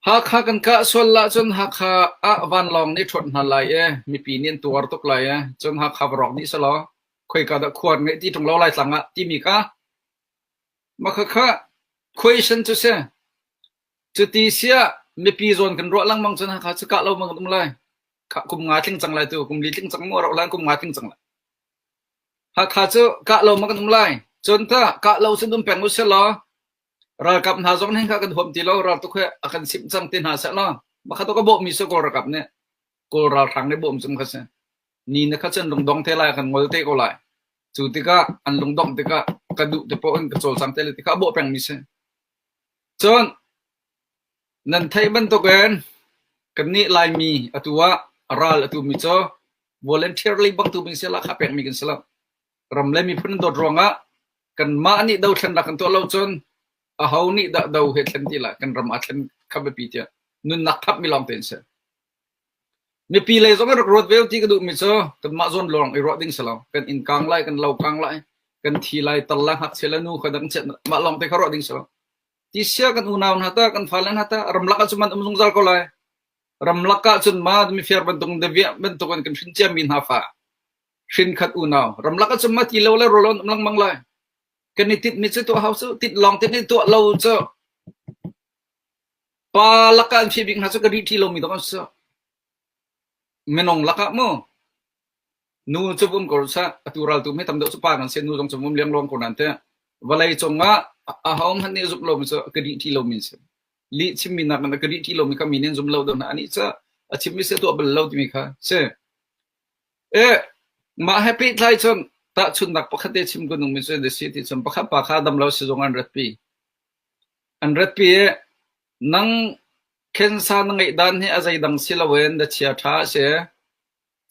Hakha kan kah sual ahcun Hakha ah vanlawng nih ṭhuat hna lai i mipi nih an tuar tuk lai i cun Hakha va rawk dih selaw khoika dah khua an ngeih ti ṭung lo Laitlang ah timi kha mah khakha question cu si. Cuti siah mipi zawn kan ruah lengmang cun Hakha cu kah lo bang kan um lai. Kum nga tling cang lai tu, kum li tling cang mu a rauh lai kum nga tling cang lai. Hakha cu kah lo ma kan um lai. Cun tah kah lo cun um peng u sih law ralkap hna zong nih kha kan huam ti lo raltuk he a kan simh cang ti hna seh law makha to ka bawhmi cu Kawl ralkap nih Kawl ralhrang nih bawm cung kha si. Ni na kha cun lungdong te lai kan ngol te ko lai. Cu tikah an lungdongh tikah ka duh te poh in ka cawlcang te le tikah a bawh pengmi si. Cun nan theih bantukin kannih Laimi atu ah ral a tumi cu volunteerly bang tu bing si lahkhah pekmi kan si lo. Ram le miphun dawt ruangah kanmah nih dothlennak kan tuah lo cun aho nih dah do he thlen ti lah kan ram aa thlen kha biapi tiah nunnak thapmi lawng te an si. Mipi lei zong in rak ruat ve ti ka duhmi cu kanmah zawn lawng i ruah ding si lo. Kan inn kang lai, kan lo kang lai, kan thi lai, tal lai, ngakchia le nu kha dang chiat mah lawng te kha ruah ding si lo. Tisia kan unau hna ta, kan fale hna ta, ramlak ah cun man um zungzal ko lai. Ramlak ah cun ma mifiar bantuk deviah bantuk in kan hrin ciami hna fa hrin khat unau ramlak ah cun ma ti lo le rawl an um lengmang lai. Kan i titmi cu tuah hau cu tit lawng tit in tuah lo cu pa lakah an fih bik hna cu ka rih ṭi lomi dong an si. Minung lakah mu Nu cu vum ko seh, atu raltu hi tam deuh cu pa kan si, nu zong cu vum liangluang ko nain teh vawlei cungah ahohmanh nih zumh lomi cu ka dih ṭi lomi an si. Lih chimmi nakin a ka dih ṭi lomi kha mi nih an zum lo deuh hna. Anih cu a chimmi si a tuah bal lo timi kha si. E, mah he pehtlai cun tahchunhnak pakhat te chim ka nungmi cu na si ti cun pakhat pa kha dam lo sizung an ratpi. An ratpi i nang cancer na ngeih dan hi a zeidang si loin na chia ṭha a si.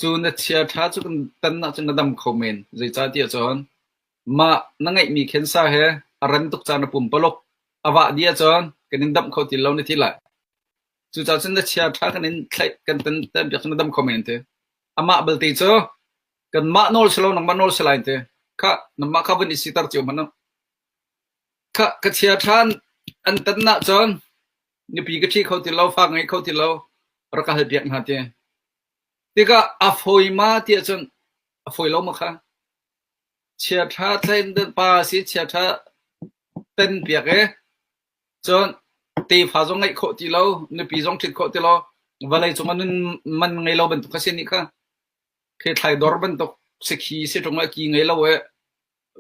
Cu na chiaṭha cu kan tan ahcun na dam kho men. Zeicahtiah cun mah na ngeihmi khensa he a ran tuk caan na pumpaluk a vah dih ahcun kan in damh kho ti lo na thi lai. Cucaah cun na chiaṭha kan in thlaih kan tan piak cu na dam kho men ti. Amah belte cu kanmah nawl si lo nangmah nawl si lai ti. Khah nangmah kha vun i siter cio hmanh u. Khah ka chiaṭha an tan ahcun nupi ka ṭhi kho ti lo, fa ka ngei kho ti lo, rak ka halpiak hna ti. Tikah a fawi ma tiah cun a fawi lo ma kha? Chiaṭha tlain pa si chiaṭha ten piak i cun tefa zong ngeih khawh ti lo, nupi zong ṭhit khawh ti lo, vawlei cung ah nun man ngei lo bantuk kha si nih kha. Khi thlaidor bantuk sikhi si ṭung ah ki ngei lo i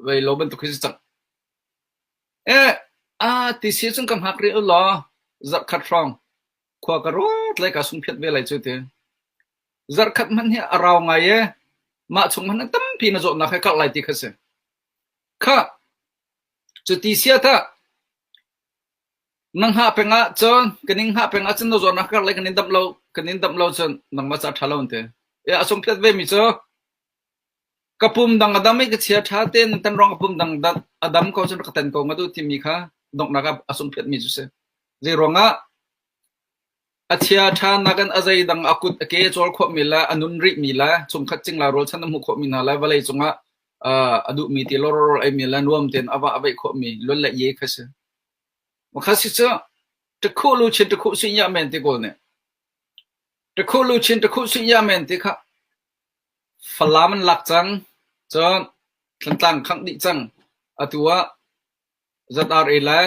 vei lo bantuk khi si cang. Eh, ah ti si cun ka hngak rih u law zarhkhat hrawng khua ka ruat lai ka sungphiat ve lai cu ti. Zarhkhat hmanh hi a rau ngai i mah chung hmanh tampi na zawtnak he karh lai ti kha si. Kha cuti sia tah na hngah peng ah cun kan in hngah peng ah cun na zawtnak karh lai kan in damh lo kan in damh lo cun nangmah ca ṭha lo an ti. E a sungphiat ve mi cu ka pum dang a dam i ka chia ṭha tein tan ruang ka pum dang a dam ko cun ka tan ko nga duh timi kha donghnak ah a sungphiat mi cu si. Zei ruangah a chia ṭha nakin a zeidang a kut a ke a cawl khawhmi le a nun rihmi le chungkhat cingla rualchan a hmuh khawhmi hna le vawlei cungah a duhmi ti lawrawl eimi le nuam tein a vah a veih khawhmi luan le ye kha si. Makha si cu ṭakhuh luchin ṭakhuh suih ya men ti kawl nih. Ṭakhuh luchin ṭakhuh suih ya men ti kha Falam an lak cang. Cun Thantlang khangh dih cang. Atu ah ZRA le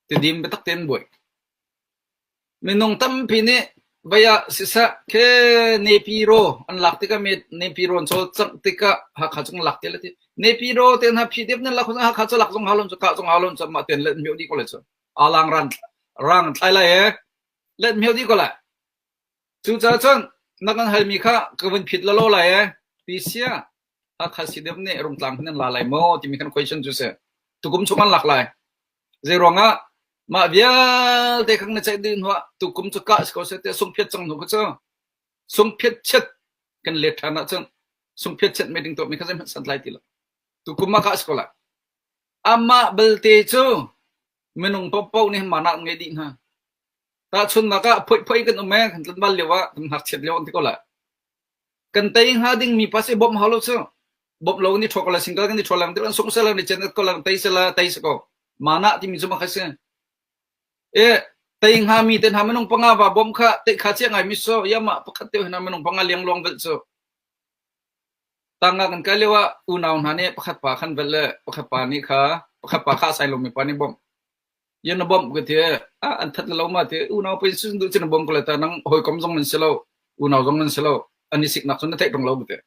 Tidim biatak tein buai. Minung tampi nih vei ah siseh khi Nepiro an lak tikah Nepiro an cawlcangh tikah Hakha cu kan lak te le ti. Nepiro te hna PDF nan lak Hakha cu lak zong hau lo cu kah zong hau lo cu mah ten let mio dih ko lai cu. Alang ran rang thlai lai e let mio dih ko lai. Cucaah cun na kan halmi kha ka vun phit lalaw lai ee. Ti sia Hakha CDF nih Rungtlang hin an la lai maw timi kan question cu si. Tukum chung an lak lai. Zeiruangah mah vialte kha na ceih dih hnuah tukum cu kah si ko seh tiah sungphiat cang hnu kha cu sungphiat chiat kan let ṭhan ahcun sungphiat chiat meeting tuahmi kha zeihmanh santlai ti lo. Tukum ah kah si ko lai. Amah belte cu minung paohpaoh nih manah an ngei dih hna. Tahchunhnak ah phoihphoih kan um ee kan tlanval lio ah kan ngakchiat lio an ti ko lai. Kan tei hnga ding mi pa si bawmh hau lo cu. Bawmh lo ni ṭhaw ko la single kan ni ṭhaw lang ti sung sela ni chen ko lang tei sela tei se ko. Mana timi cu ma kha si. E. Tei hngami te hna minung panga va bawm kha te kha chia ngai mi so yama pakhat te hna minung panga liangluang velh cu. Tanga kan kai lio ah unau hna nih pakhat pa khan velh le pakhat pa nih kha pakhat pa kha a sai lomi pa nih bawmh. Yan na bawmh ka ti ah an that lo ma ti unau pa in duh cun na bawm ko le ta nang hawikom zong nan si lo unau zong nan si lo an i siknak cun na theih ṭung lo ka ti.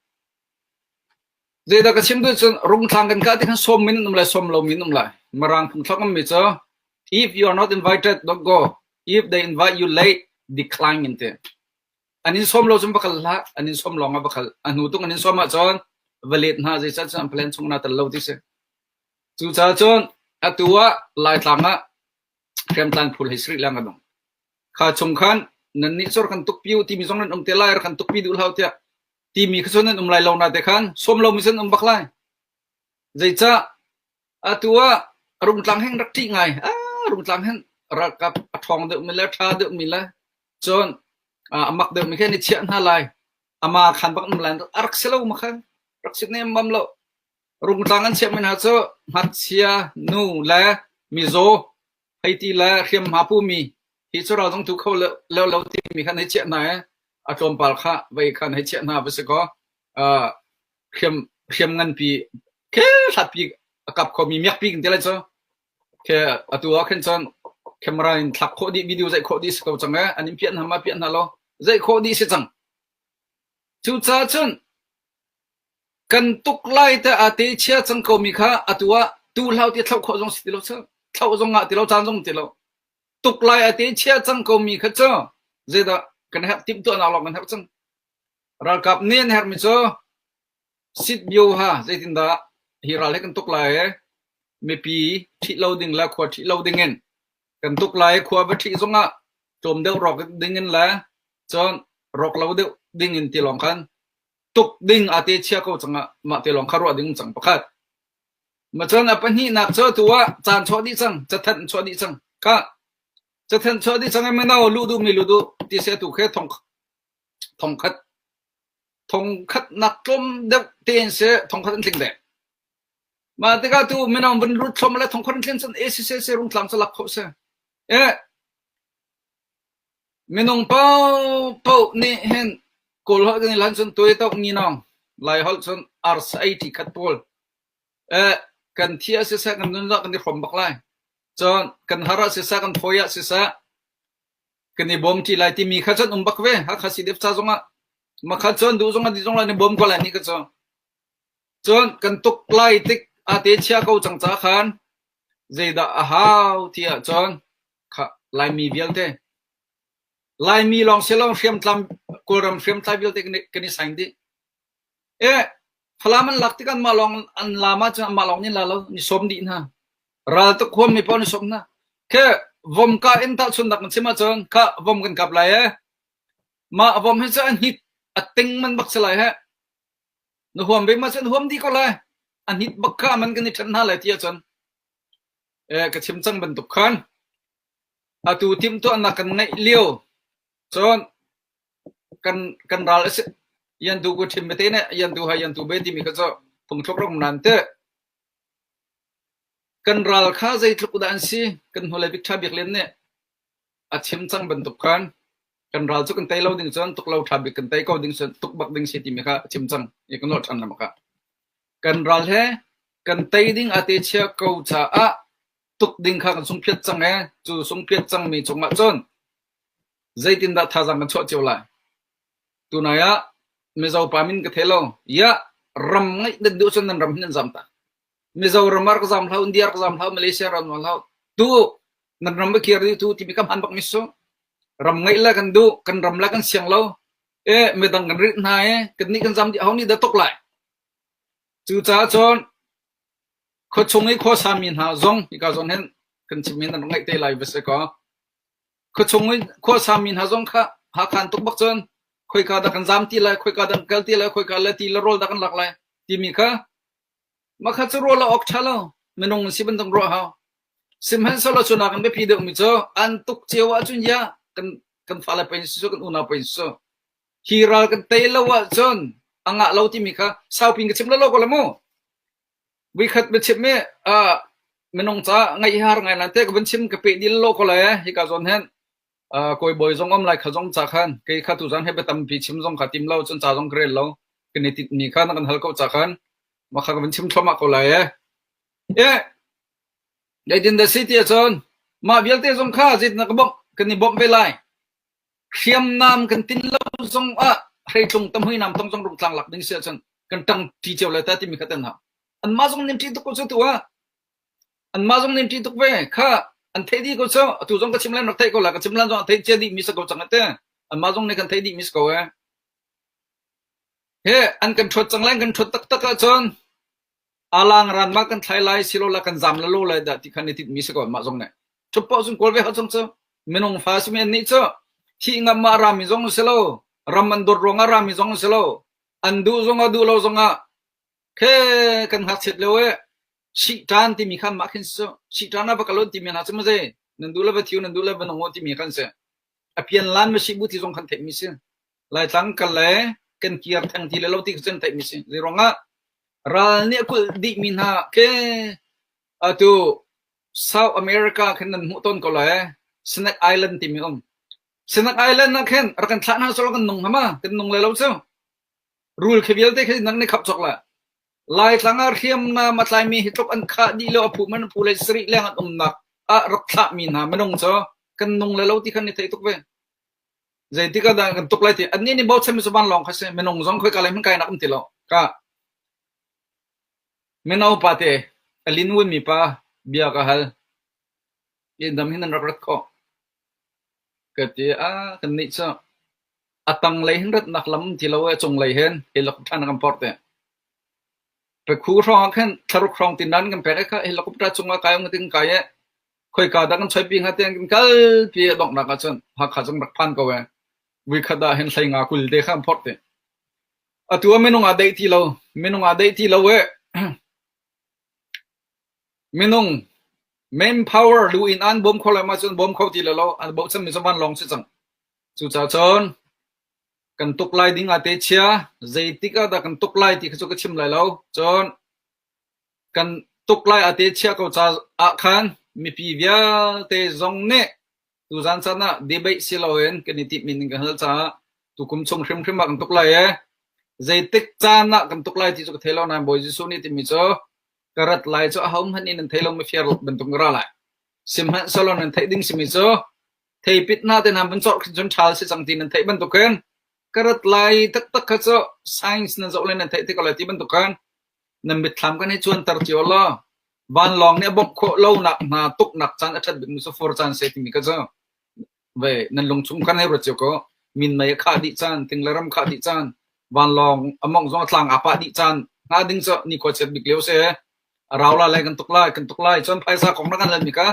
Zeidah ka chim duh cun rungtlang kan kah ti khan sawm min um lai sawm lo min um lai. Mirang phungthlok um mi cu if you are not invited don't go. If they invite you late decline in ti. An in sawm lo cun va kal hlah. An in sawm lawng ah va kal. A hnu tung an in sawm ahcun va let hna zeicah cun an plan chung na tel lo ti si. Cucaah cun atu ah Laitlang ah hriamtlan phul hei sarih leng kan um. Kha chung khan nannih cu rak kan tukpi u timi zong nan um te lai rak kan tukpi duh hlah u tiah timi kha cun nan um lai lo na te khan sawm lomi cun um bak lai. Zeicah atu ah rungtlang heng rak ṭih ngai. Ah rungtlang hen ralkap a ṭhawng deuhmi le ṭha deuhmi le cun a mak deuhmi kha ni chiah hna lai. Ama khan bak um lai a rak si lo ma khan rak si nemmam lo. Rungtlang an chiahmi hna cu ngakchia, nu le mizaw heiti le hriamhma pumi hi cu ral zong tu kho lo lo timi khan hei chiah hna i a tlawmpal kha vei khan hei chiah hna va si kaw hriam hriam nganpi khe hlatpi a kap khomi miakpi kan ti lai cu khe atu ah khin cun camera in thlak khawh dih video zeih khawh dih si ko cang e an in piah hna ma piah hna lo zeih khawh dih si cang cucaah cun Kan tuk lai te aa te chia cang komi kha atu ah tu hlau ti thloh khawh zong si ti lo cu. Thloh zong ngah ti lo, caan zong ti lo. Tuk lai a te chia cang komi kha cu zeidah kan herh timhtuahnak lawng kan herh cang. Ralkap nih an herhmi cu sitbio ha zeitindah hi ral hi kan tuk lai i mipi ṭhih lo ding le khua ṭhih lo ding in kan tuk lai i khua va ṭhih zongah tlawm deuh rawk ding in le cun rawk lo deuh ding in ti lawng khan tuk ding aa te chia ko cang ah mah te lawng kha ruah ding cang pakhat. Ma cun a pahnihnak cu tu ah caan chuah dih cang, cathanh chuah dih cang. Kha cathanh chuah dih cang i mino luh duh mi luh duh ti se tu khe thong thongkhat thongkhat nak tlawm deuh tein se thongkhat an tling deh. Mah tikah tu mino vun lut thlom le thongkhat an tlin cun ACCC rungtlang cu lak kho se. E Minung paohpaoh nih hin Kawl holh kan i hlan cun tuaitok nginawng, Lai holh cun arsa ei ṭi khat pawl eh kan thi ah siseh kan nun ah kan i hrawm bak lai. Cun kan har ah siseh kan fawi ah siseh kan i bawm ṭi lai timi kha cun um bak ve. Hakha CDF ca zongah makha cun duh zong ah dih zong lai ni bawm ko lai ni ka cu. Cun kan tuk lai tik aa te chia ko cang ca khan zeidah a hau ti ahcun kha Laimi vialte Laimi lawng si lo hriamtlam Kawlram hriamtlai vialte kan i saing dih. E Falam an lak tik anmah lawng an lam ahcun anmah lawng nih la lo ni sawm dih hna. Ral tuk huam mi paoh ni sawm hna. Khe vom ka in tahchunnak kan chim ahcun kha vom kan kap lai e. Mah vom hi cu a hnit a ting man bak si lai he. Na huam ve ma cun huam dih ko lai. A hnit bak kha man kan i ṭhen hna lai ti ahcun eh ka chim cang bantuk khan atu timhtuahnak kan ngeih lio cun kan kan ral a si yan tu ku ṭhim bete ne yan tu ha yan tu be timi kha cu phungthluk rak um nan te kan ral kha zeitluk dah an si kan hnulei bik ṭha bik len nih a chim cang bantuk khan kan ral cu kan tei lo ding cun tuk lo ṭha bik kan tei ko ding cun tuk bak ding si timi kha a chim cang i kan nolh ṭhan lengmang kha. Kan ral he kan tei ding a te chia ko caah tuk ding kha kan sungphiat cang e cu sungphiat cangmi cungah cun zeitindah thazaang kan chuah cio lai. Tunai ah Mizo pa min ka thei lo. Ya ram ngeih nan duh cun nan ram hin nan zam ta. Mizoram ah rak zam hlah, India rak zam hlah, Malaysia rak zam hlah. Tu nan ram va kir dih tu timi ka hman bak mi su. Ram ngeih le kan duh, kan ram le kan siang lo. E midang kan rit hna e, kan nih kan zam dih ho nih dah tuk lai. Cucaah cun khuachung i khuasa mi hna zong hika zawn hin kan chim in nan rak ngaih te lai va si kaw. Khuachung i khuasa mi hna zong kha Hakha an tuk bak cun khoika dah kan zam ti lai, khoika dah kan kal ti lai, khoika le ti le rawl dah kan lak lai timi kha Mah kha cu ruah lo awk ṭha lo. Minung si bantuk ruah hau. Sihmanhsehlaw cu nakin biapi deuhmi cu an tuk cio ahcun ya kan kan fale pei si kan unau pei si hi ral kan tei lo ahcun a ngah lo timi kha saupi in ka chim lo ko la mu. Vuikhat na chim i uh, minung ca ngaih har ngai lan te ka vun chim ka pe dil lo ko le hika zawn hin. Kawi bawi zong um lai kha zong ca khan kei kha tuzan he biatampi chim zong kha tim lo cun ca zong ka rel lo. Kan i tinhmi kha na kan hal ko ca khan mah kha ka van chim thluahmah ko lai ee. Eh, zeitin dah si ti ahcun mah vialte zong kha zeitin dah ka bawmh kan i bawmh ve lai. Hriamnam kan tin lo zong ah hreitlung tamhui nam tong zong rungtlang lak ding si ahcun kan ṭang ṭi cio lai ta timi kha tan hau. Anmah zong nin ṭih tuk ko cu tu ah. Anmah zong nin ṭih tuk ve. Kha an theih dih ko cu. Atu zong ka chim lan rak theih ko la. Ka chim lan zong a theih cia dih mi si ko cang ate. Anmah zong nih kan theih dih mi si ko e. He an kan ṭhuat cang lai, an kan ṭhuat taktak ahcun alang ran ma kan thlai lai silola kan zam la lo lai dah ti khan i tinh mi si ko anmah zong nih. Ṭhup paoh cun kawl ve hau cang cu. Minung fa simi an nih cu thih ngam ma rami zong si lo. Ram an dawt ruangah rami zong si lo. An duh zongah duh lo zongah khe kan ngakchiat lio e Sihṭan timi kha mah khin si. Sihṭan ah va kal un timi hna cu maze nan duh le va thiu nan duh le va nung u timi khan si. A pian lan ma si bu ti zong khan theihmi si. Laitlang kal le kan kir theng ti le lo ti kha cun theihmi si. Zei ruangah ral nih a kulh dihmi hna ke atu South America khin nan hmuh tawn ko lai Snake Island timi um. Snake Island ah khin rak kan thlah hna sawh kan nung hnga ma? Kan nung le lo cu. Rul khi vialte khi nang nih khap cawk la. Laitlang ah hriamnam a tlaimi hi tluk an khah dih lo a phu man phu le sarih leng an umnak ah rak thlahmi hna minung cu kan nung le lo ti khan i theih tuk ve. Zeitik ah dah kan tuk lai ti annih nih bochan mi cu vanlawng kha si minung zong khoika lei hmanh kainak um ti lo. Ka mino pa te a lin wun mi pa bia ka hal. Dam hin nan rak rat khawh. Ka ti a kan nih cu A tanglei hin ratnak lam ti lo i a cunglei hin helicopter na kan phorh te. Pekhu hrawng ah khin thlaruk hrawng tin nan kan pek i kha helicopter cungah kai um ting kai i khoika dah kan choi pi hnga tiang kan kal pi a donghnak ahcun Hakha zong rak phan ko e. Vuikhat ah hin hlei nga 20 te kha an phorh te. Atu ah minung aa deih ti lo. Minung aa deih ti lo i minung manpower lu in an bawm kho lai ma cun bawm kho ti lo lo an bochan mi cu vanlawng si cang. Cucaah cun kan tuk lai ding ah te chia zeitik ah dah kan tuk lai ti kha cu ka chim lai lo. Cun kan tuk lai ah te chia ko ca ah khan mipi vialte zong nih tuzan caan ah debate si loin kan i timhmi ning kan hal caah tukum chung hrimhrim ah kan tuk lai e. Zeitik caan ah kan tuk lai ti cu ka thei lo nain Bawi Jesuh nih timi cu ka rat lai cu ahohmanh nih nan thei lo mifir bantuk ka ra lai. Sihmanhsehlaw nan theih ding simi cu Theipit hna te hna van cawrh khin cun ṭhal si cang ti nan theih bantuk khin ka rat lai taktak kha cu science nan zoh le nan theih te ko lai ti bantuk khan nan mitthlam kan hei cuanter cio law vanlawng nih a bawmh khawh lonak hna tuknak caan a ṭhat bikmi cu fur caan se timi kha cu ve nan lungchung khan hei ruat cio ko minmei a khah dih caan ting le ram khah dih caan vanlawng a mongh zong a tlang aa pah dih caan hnga ding cu nikhua chiat bik lio si a rau la lai kan tuk lai kan tuk lai cun phaisa kong na kan lan mi kha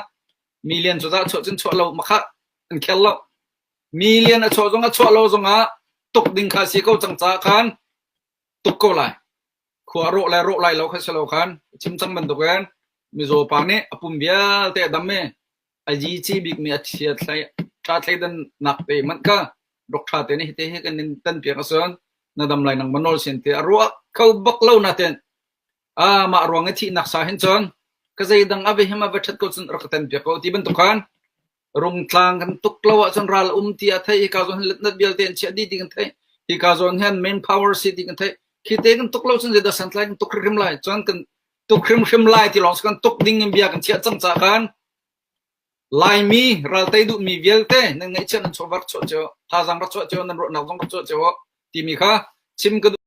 Million cu dah chuah cun chuah lo makha an khel lo. Million a chuah zong a chuah lo zongah tuk ding kha si ko cang caah khan tuk ko lai. Khua rawh lai rawh lai lo kha si lo khan chim cang bantukin mizaw pa nih a pum vialte a dam i a yici bikmi a thia thlei ṭha thleidan nak te manh kha rok ṭha te nih hite hi kan in tan piak ahcun na dam lai nang ma nawl sin te a ruah kho bak lo na ten Ah mah ruang i thihnak sa hin cun ka zeidang a va him a va ṭhat ko cun rak ka ten piak ko ti bantuk khan rungtlang kan tuk lo ahcun ral um ti a theih hika zawn hin letnat vialte an chiah dih ti kan theih hika zawn hin main power si ti kan theih khi te kan tuk lo cun zeidah santlai kan tuk hrimhrim lai cun kan tuk hrimhrim lai ti lawng kan tuk ding in bia kan chiah cang ca khan Laimi raltei duhmi vialte nan ngaihchiat nan chawva rak chuah cio thazaang rak chuah cio nan ruahnak zong rak chuah cio timi kha chim ka duh.